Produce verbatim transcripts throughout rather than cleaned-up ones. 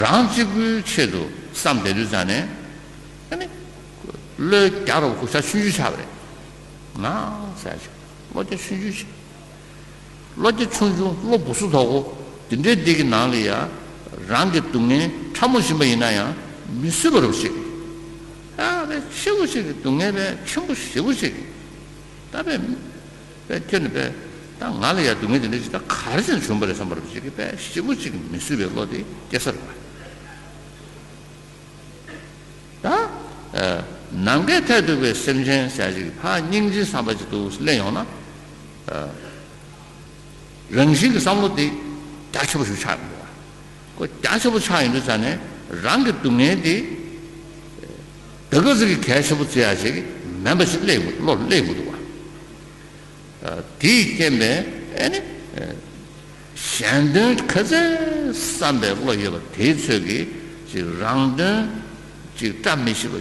རང་གཅིག་པུའི་ཆེད་དུ་བསམ་བསྡད་དུས་ཙང་ནས། ཨ་ནི། བློའི་རྒྱ་རོ་ཁུ་ཤ་ཆུང་ཆུང་ཆགས་པ་རེད། ང་ཟེར་ཞིག་བློ་རྒྱ་ཆུང་ཆུང་ཆགས། བློ་རྒྱ་ཆུང་ཆུང་བློ་སྦུ་སུ་དོག་གོ། དེ་འདྲའི་འདི་གི་ནང་ལ་ཡ། རང་གི་སྡུག་བསྔལ་ཕྲ་མོ་ཞིག་ཡིན་ན་ཡང་མི་བཟོད་པ་རུ་ཞིག་ཨ་རེ་ཆེ་བོ་ཞིག་གི་སྡུག་བསྔལ་བས་ཆེན་པོ་ཞེ་བོ་ཞིག་ད་བས། པས་ཁྱོད་ནི་པས་ད་ང་ལ་ཡང་སྡུག་བསྔལ་དེ་འདྲ་ཞིག་ད་ག་རེ་བྱས་ནས་བྱུང་བ་རེད་བསམ་པ་རུ་ཞིག་གི་པས་ཞེ་བོ་ཞིག་གི་མི་བཟོད་པའི་བློ་དེ་སྐྱེ་ས་རུ་བ། ད། ནམ་མཁའི་མཐས་གཏུགས་པའི་སེམས་ཅན་ཟེར་ཞིག་ཕར་སྙིང་རྗེའི་བསམ་པ་ཅིག་ཏུ་སླེབས་ཡོང་ན། རང་བཞིན་གྱི་བསམ་བློ་དེ་རྒྱ་ཆེ་པོ་ཞིག་ཆགས་ཡོང་འདུག་བ། ཁོ་རྒྱ་ཆེ་པོ་ཆགས་ཡོང་དུས་ཙང་ནས་རང་གི་སྡུག་བསྔལ་དེ། ད་ག་ཟིག་གི་གལ་ཆེ་པོ་བརྩི་ཡ་ཞིག་མེད་པ་ཞིག་སླེབས་ཡོང་བློ་སླེབས་ཡོང་འདུག་བ། དེའི་རྐྱེན་པས་ཨེ་ནི། གཞན་དོན་ག་ཚད་བསམ་པའི་བློ་ཡོད་པ་དེའི་ཚོད་ཀྱིས་ཅིག་རང་དོན་ཅིག་བཀྲ་མི་ཤིས་པ་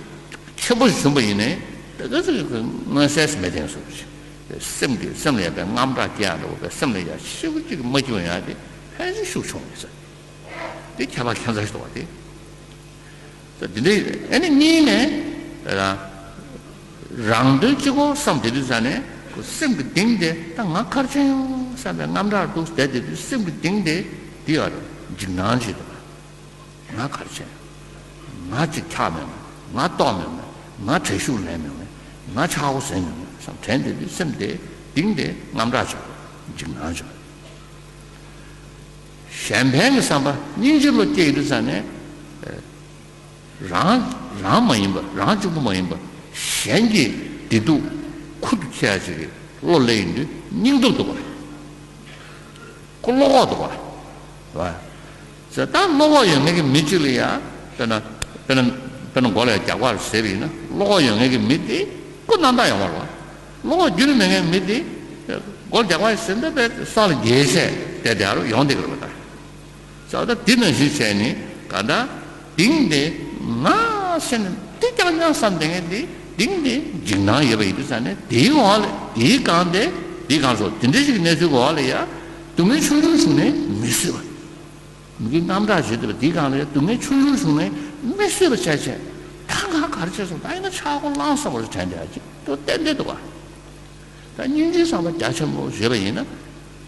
ཆེན་པོ་ཞིག་བྱུང་པ་ཡིན་ནའི་ད་ག་ཚོད་ཀྱི་མངོན་གསལ་མེད་དེ་སོ་ཅིག་སེམས་ཀྱི་སེམས་ལ་ཡང་པའི་དངངས་སྐྲག་སྐྱེ་ཡག་འདྲ་བོ་པའི་སེམས་ལ་ཡང་ཤི་བོ་ཅིག་མ་སྐྱིད་པ་ཡང་དེ་ཕལ་ཆེར་ཤུགས་ཆུང་ཡིན་ས། དེ་ཁྱད་པར་ཁྱད་མཚར་ཞིག་འདུག་བ་དེ། ད་དེ་འདྲའི་ཨེ་ནི་གཉིས་ནས་རང་རང་དོན་གཅིག་པོ་བསམ་བསྡད་དུས་ཙང་ནས་ཁོ་སེམས་ཀྱི་གཏིང་དེ་ད་ང་ག་རེ་བྱས་ཡོང་བསམ་པའི་དངངས་སྐྲག་འདུག་བསྡད་དེ་དུས་སེམས་ཀྱི་གཏིང་དེ་འདི་ཡོད་རེད། འཇིགས་སྣང་ཞིག་འདུག་ང་ག་རེ་བྱས་ཡོང་། ང་གཅིག་ཆགས་མེད་མེད། ང་ལྟོགས་མེད་མེད། ང་དྲན་ཤུགས་ལེན་མེད་མེད། ང་ཆག་སྒོ་ཟིན་མེད་མེད་བསམ་དྲན་དེ་དུས་སེམས་དེ་གཏིང་དེ་དངངས་སྐྲག་བྱུང་། འཇིགས་སྣང་བྱུང་། གཞན་ཕན་གྱི་བསམ་པ་སྙིང་རྗེ་བློ་སྐྱེ་ཡོང་དུས་ཙང་ནས། རང་རང་མ་ཡིན་པ་རང་གཅིག་པུ་མ་ཡིན་པ་གཞན་གྱི་བདེ་སྡུག་ཁུར་དུ་ཁྱེར་ཡ་ཅིག་གི་བློ་སླེབས་ཡོང་དུས་སྙིང་སྟོབས་འདུག་པ། ཁོ་བློ་ཁོག་འདུག་པ། བ། ཟེར་ད་བློ་ཁོག་ཡོད་མཁན་གྱི་མི་གཅིག་ལ་ཡ། དཔེར་ན་དཔེར་ན་དཔེར་ན་མགོ་ལ་ཡ་རྒྱག་པ་ཟེར་བ་ཡིན་ན་བློ་ཁོག་ཡོད་མཁན་གྱི་མི་དེ་ཁོ་རྣམ་དག་ཡོང་བ་རེད་བ། བློ་ཁོག་རྒྱུན་མེད་མཁན་མི་དེ་མགོ་ལ་རྒྱག་པ་ཟེར་ན་དཔེ་ས་ལ་འགྱེལ་བྱས་བསྡད་དེ་ཡ་རུ་ཡོང་བསྡད་ཀྱི་རེད་བ་ད། ས་ད་འདི་ནང་བཞིན་བྱས་ནས་ག་འདྲ་གཏིང་དེ་ང་ཟེར་ནས་འདི་རྐྱང་རྐྱང་བསམ་བསྡད་མཁན་དེ་གཏིང་དེ་འཇིགས་སྣང་ཡོད་པ་ཡིན་དུས་ཙང་ནས་དེའི་འོག་ལ་དེའི་སྒང་དེ་དེའི་སྒང་སོགས་དེ་འདྲ་ཞིག་གི་གནས་ཚུལ་གྱི་འོག་ལ་ཡ་སྡུག་བསྔལ་ཆུང་ཆུང་བྱུང་ནས་མི་བཟོད་པ། མི་དགེ་རྣམ་དག་བྱེད་འདོད་པ་དེའི་སྒང་ལ་ཡ་སྡུག་བསྔལ་ཆུང་ཆུང་བྱུང་ནས་མི་བཟོད་པ་བྱས་བྱས་ད་ང་ག་རེ་བྱས་སོང་ད་ཡིན་ན་ཆག་སྒོ་ལངས་ས་བར་དྲན་བསྡད་ཡ་ཅིག་ཏུ་ཏན་ཏན་འདུག་ག་ད་སྙིང་རྗེའི་བསམ་པ་རྒྱ་ཆེན་པོ་བཟོས་པ་ཡིན་ན།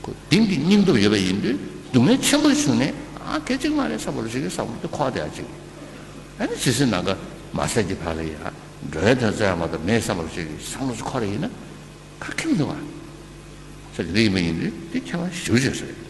ཁོ་གཏིང་གི་སྙིང་སྟོབས་ཡོད་པ་ཡིན་དུས་སྡུག་བསྔལ་ཆེན་པོ་བྱུང་ནས་ཨ་གལ་ཆེ་གི་མ་རེད་བསམ་པ་རུ་ཞིག་གི་བསམ་བློ་དེ་འཁོར་བསྡད་ཡ་ཅིག་ཨ་ནི་ཇི་སྲིད་ནམ་མཁའ་མ་ཟད་ཀྱི་བར་ལ་ཡ་འགྲོ་བའི་དོན་རྩ་ཡང་མ་གཏོགས་མེད་བསམ་པ་རུ་ཞིག་གི་བསམ་བློ་ཅིག་འཁོར་ཡིན་ན་ག་གེ་མི་འདུག་བ། ས་དེ་འདྲ་ཡིན་པ་ཡིན་དུས་དེ་ཁྱད་པར་ཞེ་པོ་ཅིག་ཡོད་ས་རེད།